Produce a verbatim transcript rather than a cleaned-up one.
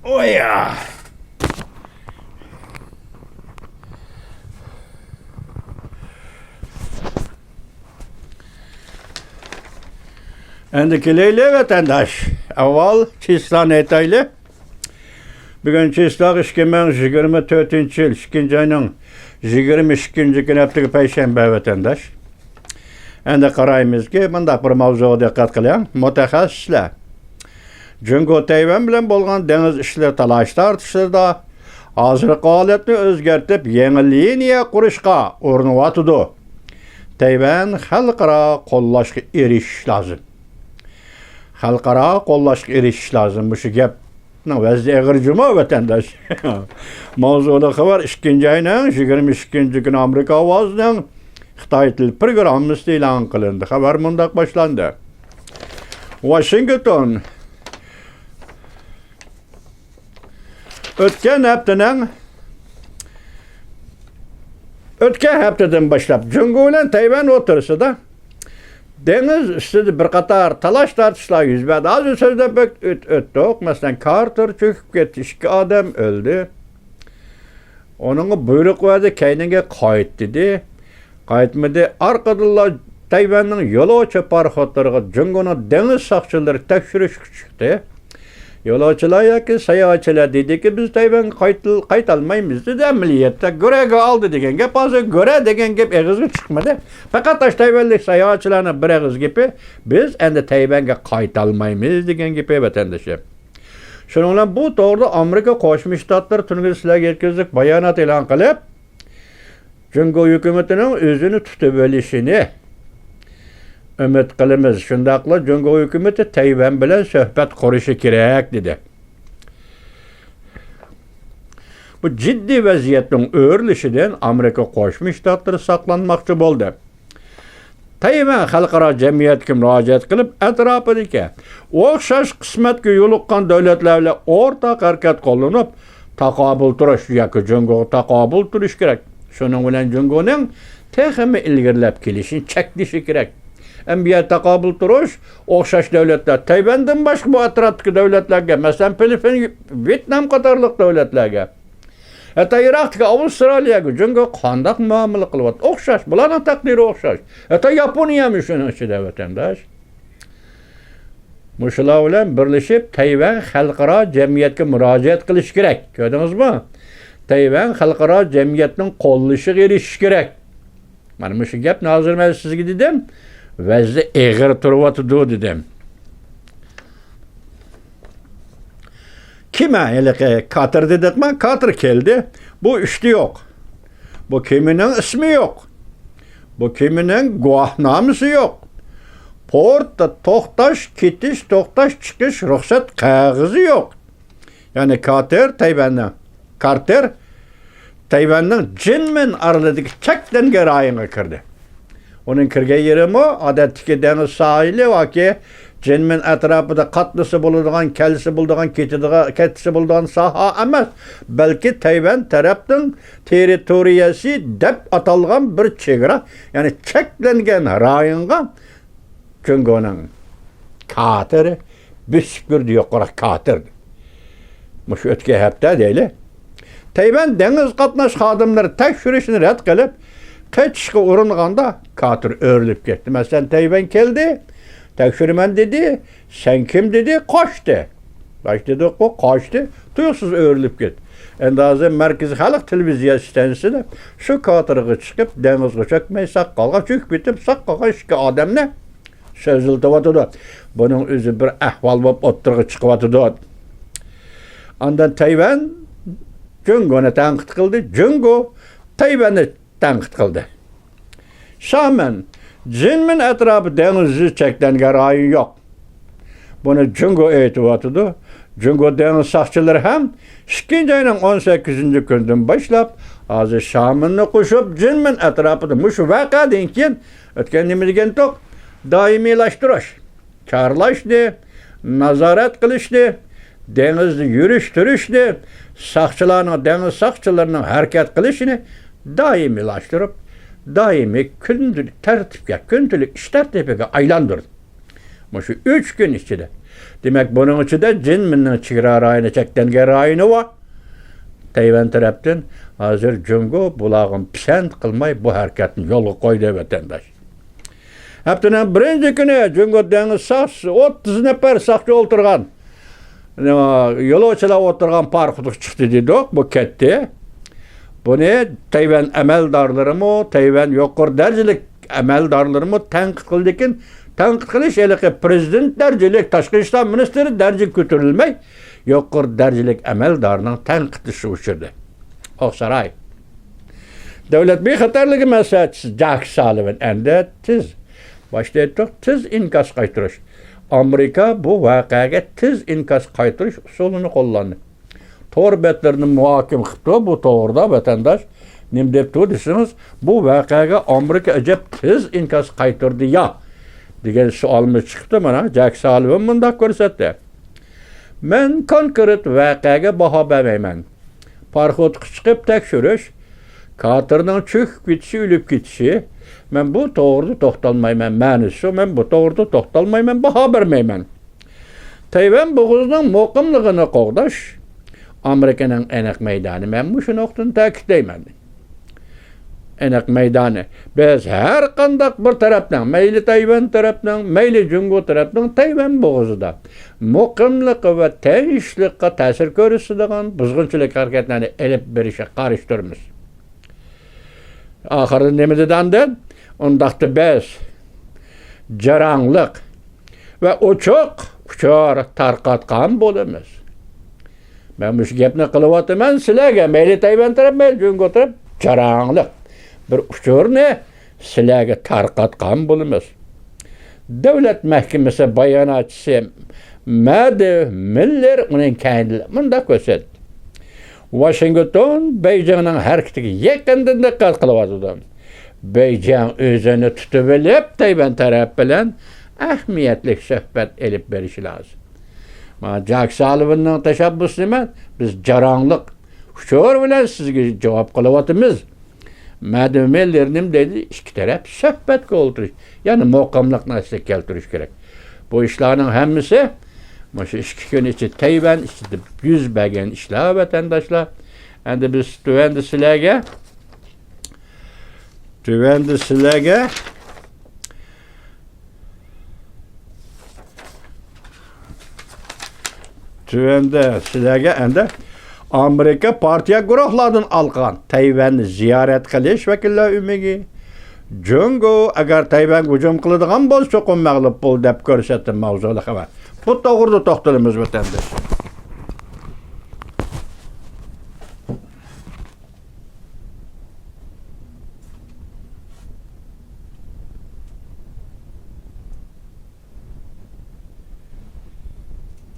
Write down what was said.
ئويا! ئەمدى كېلەيلى، ۋەتەنداش. ئاۋۋال چىسلانى ئېيتايلى. بۈگۈن چىسلو ئىككى مىڭ يىگىرمە تۆتىنچى يىل، ئىككىنچى ئاينىڭ يىگىرمە ئىككىنچى كۈنى، ھەپتىگە پەيشەنبە، ۋەتەنداش. ئەمدى قارايمىزكى، مۇنداق بىر ماۋزۇغا دىققەت قىلىڭ. مۇتەخەسسىسلەر جۇڭگو تەيۋەن بىلەن بولغان دېڭىز ئىشلىرى تالاش-تارتىشلىرىدا ھازىرقى ھالەتنى ئۆزگەرتىپ، يېڭى لىنىيە قۇرۇشقا ئۇرۇنۇۋاتىدۇ. تەيۋەن خەلقئارا قوللاشقا ئېرىشىش لازىم. خەلقئارا قوللاشقا ئېرىشىش لازىم. مۇشۇ گەپنىڭ ۋەزنى ئېغىر جۇمۇ، ۋەتەنداش. ماۋزۇلۇق خەۋەر ئىككىنچى ئاينىڭ يىگىرمە ئىككىنچى كۈنى ئامېرىكا ئاۋازىنىڭ خىتاي تىل پروگراممىسىدا ئېلان قىلىندى. خەۋەر مۇنداق باشلاندى. ۋاشىنگتون. ئۆتكەن ھەپتىنىڭ، ئۆتكەن ھەپتىدىن باشلاپ جۇڭگو بىلەن تەيۋەن ئوتتۇرىسىدا دېڭىز ئۈستىدە بىر قاتار تالاش-تارتىشلار يۈز بەردى. ھازىر سۆزلەپ ئۆت-، ئۆت-، ئۆتتۇق. مەسىلەن، كارتېر چۆكۈپ كەتتى، ئىككى ئادەم ئۆلدى. ئۇنىڭغا بۇيرۇق بەردى، كەينىگە قايت دېدى. قايتمىدى. ئارقىدىنلا تەيۋەننىڭ يولۇچى پاراخوتلىرىغا جۇڭگونىڭ دېڭىز ساقچىلىرى تەكشۈرۈشكە چىقتى. يولۇچىلار ياكى ساياھەتچىلەر دېدىكى، بىز تەيۋەنگە قايتىل-، قايتالمايمىز دېدى. ئەمەلىيەتتە گۆرەگە ئالدى دېگەن گەپ، ھازىر گۆرە دېگەن گەپ ئېغىزغا چىقمىدى. پەقەت ئاشۇ تەيۋەنلىك ساياھەتچىلەرنىڭ بىر ئېغىز گېپى، بىز ئەمدى تەيۋەنگە قايتالمايمىز دېگەن گېپى، ۋەتەندىشىم. شۇنىڭ بىلەن بۇ توغرىدا ئامېرىكا قوشما شتاتلىرى تۈنۈگۈن سىلەرگە يەتكۈزدۇق بايانات ئېلان قىلىپ، جۇڭگو ھۆكۈمىتىنىڭ ئۆزىنى تۇتۇۋېلىشىنى ئۈمىد قىلىمىز. شۇنداقلا جۇڭگو ھۆكۈمىتى تەيۋەن بىلەن سۆھبەت قۇرۇشى كېرەك، دېدى. بۇ جىددىي ۋەزىيەتنىڭ ئۆرلىشىدىن ئامېرىكا قوشما شتاتلىرى ساقلانماقچى بولدى. تەيۋەن خەلقئارا جەمئىيەتكە مۇراجىئەت قىلىپ، ئەتراپىدىكى ئوخشاش قىسمەتكە يولۇققان دۆلەتلەر بىلەن ئورتاق ھەرىكەت قوللىنىپ، تاقابىل تۇرۇش ياكى جۇڭگوغا تاقابىل تۇرۇش كېرەك. شۇنىڭ بىلەن جۇڭگونىڭ تېخىمۇ ئىلگىرىلەپ كېلىشىنى چەكلىشى كېرەك. ئەمدى بۇ يەردە تاقابىل تۇرۇش، ئوخشاش دۆلەتلەر، تەيۋەندىن باشقا بۇ ئەتراپتىكى دۆلەتلەرگە، مەسىلەن، فىلىپپىن، ۋيېتنام قاتارلىق دۆلەتلەرگە، ھەتتا ئىراقتىكى ئاۋسترالىيەگە جۇڭگو قانداق مۇئامىلە قىلىۋاتىدۇ؟ ئوخشاش، بۇلارنىڭ تەقدىرى ئوخشاش. ھەتتا ياپونىيەمۇ شۇنىڭ ئىچىدە، ۋەتەنداش. مۇشۇلار بىلەن بىرلىشىپ، تەيۋەن خەلقئارا جەمئىيەتكە مۇراجىئەت قىلىش كېرەك. كۆردىڭىزمۇ؟ تەيۋەن خەلقئارا جەمئىيەتنىڭ قوللىشىغا ئېرىشىش كېرەك. مانا مۇشۇ گەپنى ھازىر مەن سىزگە دېدىم. ۋەزنى ئېغىر تۇرۇۋاتىدۇ دېدىم. كېمە، ھېلىقى كاتېر دېدۇقما، كاتېر كەلدى. بۇ ئۈستى يوق. بۇ كېمىنىڭ ئىسمى يوق. بۇ كېمىنىڭ گۇۋاھنامىسى يوق. پورتتا توختاش، كېتىش، توختاش، چىقىش رۇخسەت قەغىزى يوق. يەنى كاتېر تەيۋەننىڭ، كارتېر تەيۋەننىڭ جىنمىن ئارىلىدىكى چەكلەنگەن رايونغا كىردى. ئۇنىڭ كىرگەن يېرىمۇ ئادەتتىكى دېڭىز ساھىلى ياكى جىنمىن ئەتراپىدا قاتنىسا بولىدىغان، كەلسە بولىدىغان، كېتىدىغان، كەتسە بولىدىغان ساھە ئەمەس، بەلكى تەيۋەن تەرەپنىڭ تېررىتورىيەسى دەپ ئاتالغان بىر چېگرا، يەنى چەكلەنگەن رايونغا جۇڭگونىڭ كاتېرى بۆسۈپ كىردى، يۇقىرى كاتېر. مۇشۇ ئۆتكەن ھەپتە دەيلى. تەيۋەن دېڭىز قاتناش خادىملىرى تەكشۈرۈشنى رەت قىلىپ، قېچىشقا ئۇرۇنغاندا، كاتېر ئۆرۈلۈپ كەتتى. مەسىلەن، تەيۋەن كەلدى، تەكشۈرىمەن دېدى، سەن كىم دېدى، قاچتى. قاچتى دېدۇق، قاچتى، تۇيۇقسىز ئۆرۈلۈپ كەتتى. ئەمدى ھازىر مەركىزىي خەلق تېلېۋىزىيە ئىستانسىسىدا شۇ كاتېرغا چىقىپ، دېڭىزغا چۆكمەي ساق قالغان، چۆكۈپ كېتىپ ساق قالغان ئىككى ئادەمنى سۆزلىتىۋاتىدۇ. بۇنىڭ ئۆزى بىر ئەھۋال بولۇپ ئوتتۇرىغا چىقىۋاتىدۇ. ئاندىن تەيۋەن جۇڭگونى تەنقىد قىلدى، جۇڭگو تەيۋەننى تەنقىد قىلدى. شامەن، جىنمىن ئەتراپى دېڭىز يۈزى چەكلەنگەن رايون يوق. بۇنى جۇڭگو ئېيتىۋاتىدۇ. جۇڭگو دېڭىز ساقچىلىرى ھەم ئىككىنچى ئاينىڭ ئون سەككىزىنچى كۈنىدىن باشلاپ، ھازىر شامەننى قوشۇپ، جىنمىن ئەتراپىدا مۇشۇ ۋەقەدىن كېيىن ئۆتكەن نېمە دېگەنتۇق؟ دائىمىيلاشتۇرۇش. چارلاشنى، نازارەت قىلىشنى، دېڭىزدا يۈرۈش-تۇرۇشنى، ساقچىلارنىڭ، دېڭىز ساقچىلىرىنىڭ ھەرىكەت قىلىشىنى دائىمىيلاشتۇرۇپ، دائىمىي كۈندىلىك تەرتىپكە، كۈندىلىك ئىش تەرتىپىگە ئايلاندۇردى. مۇشۇ ئۈچ كۈن ئىچىدە دېمەك، بۇنىڭ ئىچىدە جىن مىننىڭ چېگرا رايونى، چەكلەنگەن رايونى بار. تەيۋەن تەرەپتىن ھازىر جۇڭگو بۇلارغا پىسەنت قىلماي بۇ ھەرىكەتنى يولغا قويدى، ۋەتەنداش. ھەپتىنىڭ بىرىنچى كۈنى جۇڭگو دېڭىز ساقچىسى، ئوتتۇز نەپەر ساقچى ئولتۇرغان، نېمە، يولۇچىلار ئولتۇرغان پاراخوتقا چىقتى دېدۇق، بۇ كەتتى. بۇنى تەيۋەن ئەمەلدارلىرىمۇ، تەيۋەن يۇقىرى دەرىجىلىك ئەمەلدارلىرىمۇ تەنقىد قىلدى، لېكىن تەنقىد قىلىش ھېلىقى پرېزىدېنت دەرىجىلىك تاشقى ئىشلار مىنىستىرى دەرىجىگە كۆتۈرۈلمەي، يۇقىرى دەرىجىلىك ئەمەلدارنىڭ تەنقىدلىشىگە ئۇچرىدى. ئوقساراي. دۆلەت بىخەتەرلىكى مەسلىھەتچىسى جاك سالىۋان ئەندى تېز، باشتا ئېيتتۇق، تېز ئىنكاس قايتۇرۇش. ئامېرىكا بۇ ۋەقەگە تېز ئىنكاس قايتۇرۇش ئۇسۇلىنى قوللاندى. تور بەتلىرىنى مۇھاكىمە قىپتۇ بۇ توغرىدا، ۋەتەنداش. نېمە دەپتۇ دېسىڭىز، بۇ ۋەقەگە ئامېرىكا ئەجەب تېز ئىنكاس قايتۇردى يا دېگەن سوئالمۇ چىقىپتۇ. مانا، جاك سالىۋان مۇنداق كۆرسەتتى. مەن كونكرېت ۋەقەگە باھا بەرمەيمەن. پاراخوتقا چىقىپ تەكشۈرۈش، كاتېرنىڭ چۆكۈپ كېتىشى، ئۆلۈپ كېتىشى، مەن بۇ توغرىدا توختالمايمەن. مەنىسى شۇ، مەن بۇ توغرىدا توختالمايمەن، باھا بەرمەيمەن. تەيۋەن بوغۇزىنىڭ مۇقىملىقىنى قوغداش ئامېرىكىنىڭ ئېنىق مەيدانى. مەن مۇشۇ نۇقتىنى تەكىتلەيمەن. ئېنىق مەيدانى. بىز ھەر قانداق بىر تەرەپنىڭ، مەيلى تەيۋەن تەرەپنىڭ، مەيلى جۇڭگو تەرەپنىڭ تەيۋەن بوغۇزىدا مۇقىملىقى ۋە تىنچلىققا تەسىر كۆرسىتىدىغان بۇزغۇنچىلىق ھەرىكەتلەرنى ئېلىپ بېرىشىغا قارشى تۇرىمىز. ئاخىرىدا نېمە دېدى ئاندىن؟ ئۇنداقتا بىز جاراڭلىق ۋە ئوچۇق ئۇچۇر تارقاتقان بولىمىز. مەن مۇشۇ گەپنى قىلىۋاتىمەن سىلەرگە، مەيلى تەيۋەن تەرەپ، مەيلى جۇڭگو تەرەپ، جاراڭلىق بىر ئۇچۇرنى سىلەرگە تارقاتقان بولىمىز. دۆلەت مەھكىمىسى باياناتچىسى مادى مىللېر ئۇنىڭ كەينىدىن مۇنداق كۆرسەتتى. ۋاشىنگتون بېيجىڭنىڭ ھەرىكىتىگە يېقىندىن دىققەت قىلىۋاتىدۇ. بېيجىڭ ئۆزىنى تۇتۇۋېلىپ، تەيۋەن تەرەپ بىلەن ئەھمىيەتلىك سۆھبەت ئېلىپ بېرىشى لازىم. مانا جاك سالىۋاننىڭ تەشەببۇسى نېمە؟ بىز جاراڭلىق ئۇچۇر بىلەن سىزگە جاۋاب قىلىۋاتىمىز. مادى مىللېر نېمە دەيدۇ؟ ئىككى تەرەپ سۆھبەتكە ئولتۇرۇش، يەنى مۇقىملىقنى ئەسلىگە كەلتۈرۈش كېرەك. بۇ ئىشلارنىڭ ھەممىسى مۇشۇ ئىككى كۈن ئىچىدە تەيۋەن ئىچىدە يۈز بەرگەن ئىشلار، ۋەتەنداشلار. ئەمدى بىز تۆۋەندە سىلەرگە، تۆۋەندە سىلەرگە، تۆۋەندە سىلەرگە ئەمدى ئامېرىكا پارتىيە گۇرۇھلاردىن ئالقان تەيۋەننى زىيارەت قىلىش ۋەكىللەر ئۆمىكى، جۇڭگو ئەگەر تەيۋەنگە ھۇجۇم قىلىدىغان بولسا، چوقۇم مەغلۇپ بول، دەپ كۆرسەتتى ماۋزۇلۇق خەۋەر. بۇ توغرىدا توختىلىمىز، ۋەتەنداش.